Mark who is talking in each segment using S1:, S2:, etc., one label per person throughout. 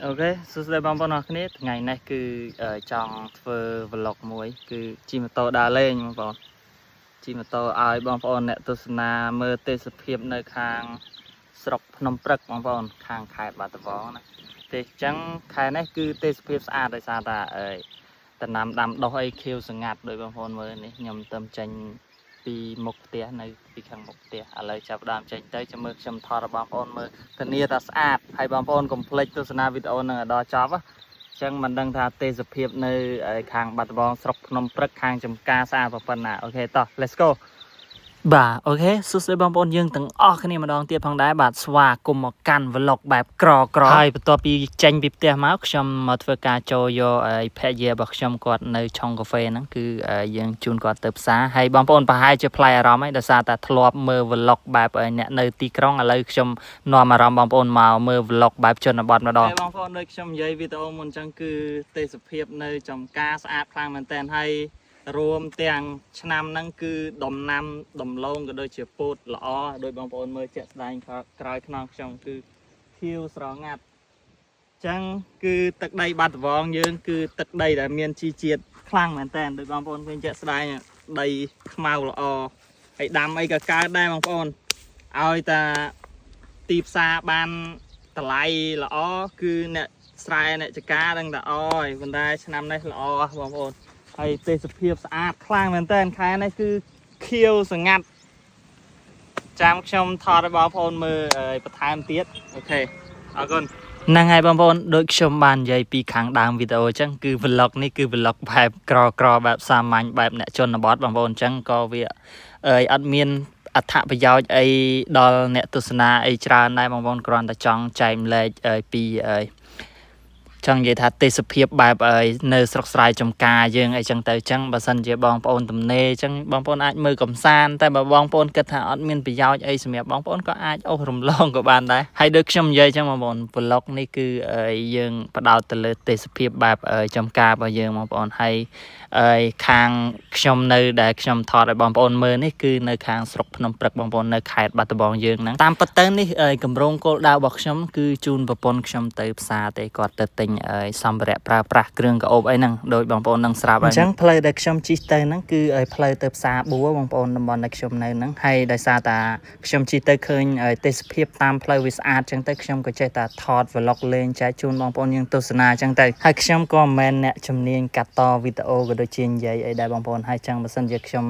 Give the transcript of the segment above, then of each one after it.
S1: OK សួស្តីបងប្អូនអរគ្នាថ្ងៃនេះគឺចង់ធ្វើ vlog មួយគឺជិះម៉ូតូដើរលេងបងប្អូនជិះម៉ូតូឲ្យបងប្អូនអ្នកទស្សនាមើលទេសភាពនៅខាងស្រុកភ្នំព្រឹកបងប្អូនខាងខេត្តបាត់ដំបងណាទេសអញ្ចឹងខែនេះគឺទេសភាពស្អាតដោយសារតែអឺដំណាំដាំដុះអីខៀវស្ងាត់ដោយបងប្អូនមើលនេះខ្ញុំទៅចេញពីមុខផ្ទះនៅពីខាងមុខផ្ទះឥឡូវចាប់ផ្ដើមចេញទៅចាំមើលខ្ញុំថតរបស់បងប្អូនមើល ធានាថាស្អាតហើយបងប្អូនកុំភ្លេចទស្សនាវីដេអូនឹងឲ្យដល់ចប់ណាអញ្ចឹងមិនដឹងថាទេសភាពនៅខាងបាត់ដំបងស្រុកភ្នំព្រឹកខាងចំការស្អាតប៉ុណ្ណាOK តោះ let's go បាទ OK សួស្តីបងប្អូនយើងទាំងអស់គ្នាម្ដងទៀតផងដែរបាទស្វាគមន៍មកកាន់ vlog បែបក្រក្រហើយបន្ទាប់ពីចេញពីផ្ទះមកខ្ញុំមកធ្វើការចូលយកឯភរិយារបស់ខ្ញុំគាត់នៅឆុងកាហ្វេហ្នឹងគឺយើងជូនគាត់ទៅផ្សារហើយបងប្អូនប្រហែលជាប្លែកអារម្មណ៍ហើយដោយសារតែធ្លាប់មើល vlog បែបអ្នកនៅទីក្រុងឥឡូវខ្ញុំនាំអារម្មណ៍បងប្អូនមកមើល vlog បែបជនបទម្ដងបងប្អូនដូចខ្ញុំនិយាយវីដេអូមុនអញ្ចឹងគឺទេសភាពនៅចំការស្អាតខ្លាំងមែនតើហើយ រួមទាំងឆ្នាំហ្នឹងគឺដំណាំដំឡូងក៏ដូចជាពោតល្អដោយបងប្អូនមើលជាក់ស្ដែងក្រោយខ្នងខ្ញុំគឺខៀវស្រងាត់អញ្ចឹងគឺទឹកដីបាត់ដំបងយើងគឺទឹកដីដែលមានជីជាតិខ្លាំងមែនតើដោយបងប្អូនឃើញជាក់ស្ដែងដីខ្មៅល្អហើយដាំអីក៏កើតដែរបងប្អូនឲ្យតាទីផ្សារបានតម្លៃល្អគឺអ្នកស្រែអ្នកចការដឹងតែអហើយប៉ុន្តែឆ្នាំនេះល្អបងប្អូន ហើយទេសភាពស្អាតខ្លាំងមែនតើខែនេះគឺខៀវស្ងាត់ចាំខ្ញុំថតឲ្យបងប្អូនមើលបន្ថែមទៀត OK អរគុណហ្នឹងហើយបងប្អូនដូចខ្ញុំបាននិយាយពីខាងដើមវីដេអូអញ្ចឹងគឺ vlog នេះគឺ vlog បែបក្រក្របែបសាមញ្ញបែបអ្នកជនបទបងប្អូនអញ្ចឹងក៏វាអើយអត់មានអត្ថប្រយោជន៍អីដល់អ្នកទស្សនាអីច្រើនដែរបងប្អូនគ្រាន់តែចង់ចែករំលែកពីអើយ ចង់និយាយថាទេសភាពបែបអីនៅស្រុកស្រែចំការយើងអីចឹងទៅចឹងបើសិនជាបងប្អូនទំនេរចឹងបងប្អូនអាចមើលកំសាន្តតែបើបងប្អូនគិតថាអត់មានប្រយោជន៍អីសម្រាប់បងប្អូនក៏អាចអូសរំលងក៏បានដែរហើយដូចខ្ញុំនិយាយចឹងបងប្អូន vlog នេះគឺយើងផ្ដោតទៅលើទេសភាពបែបចំការរបស់យើងបងប្អូនហើយហើយខាងខ្ញុំនៅដែលខ្ញុំថតឲ្យបងប្អូនមើលនេះគឺនៅខាងស្រុកភ្នំព្រឹកបងប្អូននៅខេត្តបាត់ដំបងយើងហ្នឹងតាមពិតទៅនេះគម្រោងគោលដៅរបស់ខ្ញុំគឺជូនប្រពន្ធខ្ញុំទៅផ្សារទេគាត់ទៅទិញសម្ភារៈប្រើប្រាស់គ្រឿងក្រអូបអីហ្នឹងដោយបងប្អូននឹងស្រាប់ហើយអញ្ចឹងផ្លូវដែលខ្ញុំជិះទៅហ្នឹងគឺផ្លូវទៅផ្សារបួបងប្អូនតំបន់ដែលខ្ញុំនៅហ្នឹងហើយដោយសារតាខ្ញុំជិះទៅឃើញទេសភាពតាមផ្លូវវាស្អាតអញ្ចឹងទៅខ្ញុំក៏ចេះតែថត vlog លេងចែកជូនបងប្អូនយើងទស្សនាអញ្ចឹងទៅហើយខ្ញុំក៏មិនមែនអ្នកជំនាញកាត់តវីដេអូក៏ដូចជានិយាយអីដែរបងប្អូនហើយចឹងបើសិនជាខ្ញុំ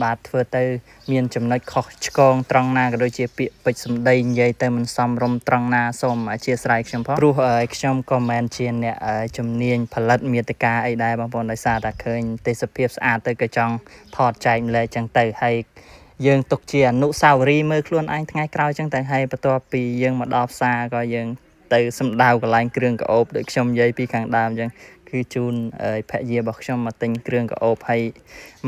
S1: បាទធ្វើទៅមានចំណុចខុសឆ្គងត្រង់ណាក៏ដូចជាពាក្យពេចន៍សម្ដីនិយាយទៅមិនសមរម្យត្រង់ណាសូមអធ្យាស្រ័យខ្ញុំផងព្រោះខ្ញុំក៏មិនមែនជាអ្នកជំនាញផលិតមាតិកាអីដែរបងប្អូនដោយសារតែឃើញទេសភាពស្អាតទៅក៏ចង់ថតចែករំលែកចឹងទៅហើយយើងទុកជាអនុស្សាវរីយ៍មើលខ្លួនឯងថ្ងៃក្រោយចឹងទៅហើយបន្ទាប់ពីយើងមកដល់ផ្សារក៏យើងទៅសម្ដៅកន្លែងគ្រឿងក្រអូបដូចខ្ញុំនិយាយពីខាងដើមចឹងគឺជូនភរិយារបស់ខ្ញុំមកទិញគ្រឿងក្រអូបហើយ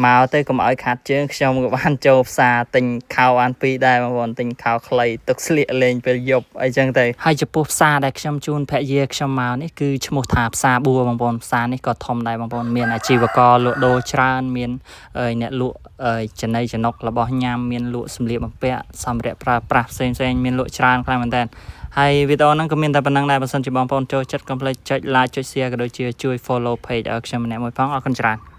S1: មកទៅកុំឲ្យខាត់ជើងខ្ញុំក៏បានចូលផ្សារទិញខោអានពីរដែរបងប្អូនទិញខោខ្លីទុកស្លៀកលេងពេលយប់អីចឹងទៅហើយចំពោះផ្សារដែលខ្ញុំជូនភរិយាខ្ញុំមកនេះគឺឈ្មោះថាផ្សារបួបងប្អូនផ្សារនេះក៏ធំដែរបងប្អូនមានអាជីវករលក់ដូរច្រើនមានអ្នកលក់ចំណីចំណុករបស់ញ៉ាំមានលក់សម្លៀកបំពាក់សម្ភារៈប្រើប្រាស់ផ្សេងៗមានលក់ច្រើនខ្លាំងមែនតើហើយវីដេអូហ្នឹងក៏មានតែប៉ុណ្ណឹងដែរបើសិនជាបងប្អូនចូលចិត្តកុំភ្លេចចុច like ចុច share ក៏ដូចជាជួយ follow page ឲ្យខ្ញុំម្នាក់មួយផងអរគុណច្រើន។